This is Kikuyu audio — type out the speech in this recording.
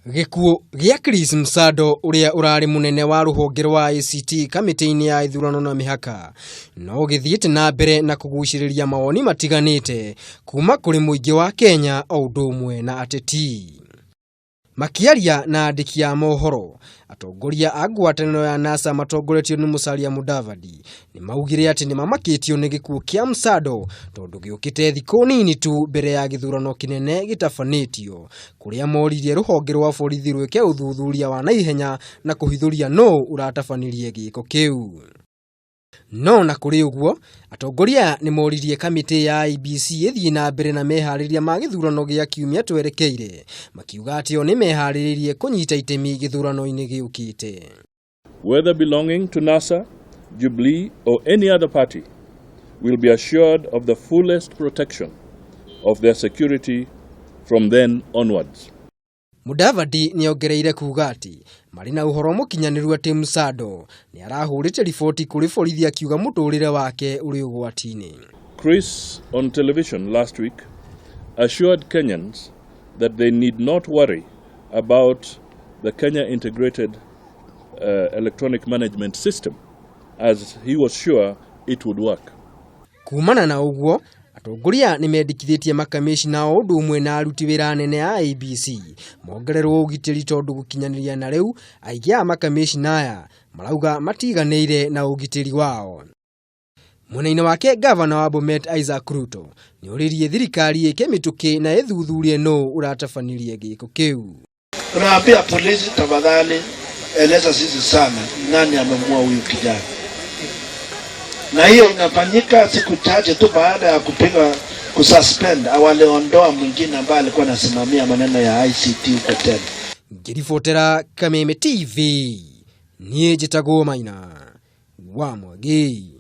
Gĩkuũ gĩa Chris Msando ũrĩa ũrarĩ mũnene wa rũhonge rwa ICT kamĩtĩ-inĩ ya ithurano na mĩhaka no gĩthiĩte na mbere na kũgucĩrĩria mawoni matiganĩte kuma kũrĩ mũingĩ wa Kenya o ũndũ ũmwe na ateti. Makĩaria na andĩki a mohoro, atongoria a ngwatanĩro ya NASA matongoretio nĩ Musalia Mudavadi nĩ maugire atĩ nĩ mamakĩtio nĩ gĩkuũ kĩa Msando tondũ gĩũkĩte thikũ nini tu mbere ya gĩthurano kĩnene gĩtabanĩtio kũrĩa moririe rũhonge rwa borithi rwĩke ũthuthuria wa naihenya na kũhithũria nũ ũratabanirie gĩko kĩu. No na kũrĩ ũguo, atongoria aya nĩ moririe kamĩtĩ ya IEBC ĩthiĩ na mbere na meharĩria ma gĩthurano gĩa kiumia twerekeire, makiuga atĩ o nĩ meharĩrĩirie kũnyita itemi gĩthurano-inĩ gĩũkĩte. Whether belonging to NASA, Jubilee or any other party, will be assured of the fullest protection of their security from then onwards. Mudavadi nĩ ongereire kuuga atĩ marĩ na ũhoro mũkinyanĩru atĩ Msando nĩ arahũrĩte riboti kũrĩ borithi akiuga mũtũrĩre wake ũrĩ ũgwati-inĩ. Chris on television last week assured Kenyans that they need not worry about the Kenya Integrated Electronic Management System as he was sure it would work. Kumana na ũguo, atongoria nĩ mendekithĩtie makamĩcina o ũndũ ũmwe na aruti wĩra anene a IEBC mongererwo ũgitĩri tondũ gũkinyanĩria na rĩu aingĩ a makamĩcina aya marauga matiganĩire na ũgitĩri wao. Mwena-inĩ wake gavana wa Bomet Isaac Ruto nĩ oririe thirikari ĩke mĩtũkĩ na ĩthuthurie nũ ũratabanirie gĩko kĩu. Tunaambia polisi, tafadhali eleza sisi sana nani amemua huyu kijana, na hiyo inafanyika siku chache tu baada ya kupiga kususpend, waliondoa mwingine ambaye alikuwa anasimamia maneno ya ICT huko tena. Ngĩribotera Kameme TV niĩ njĩtagwo Maina wa Mwangi.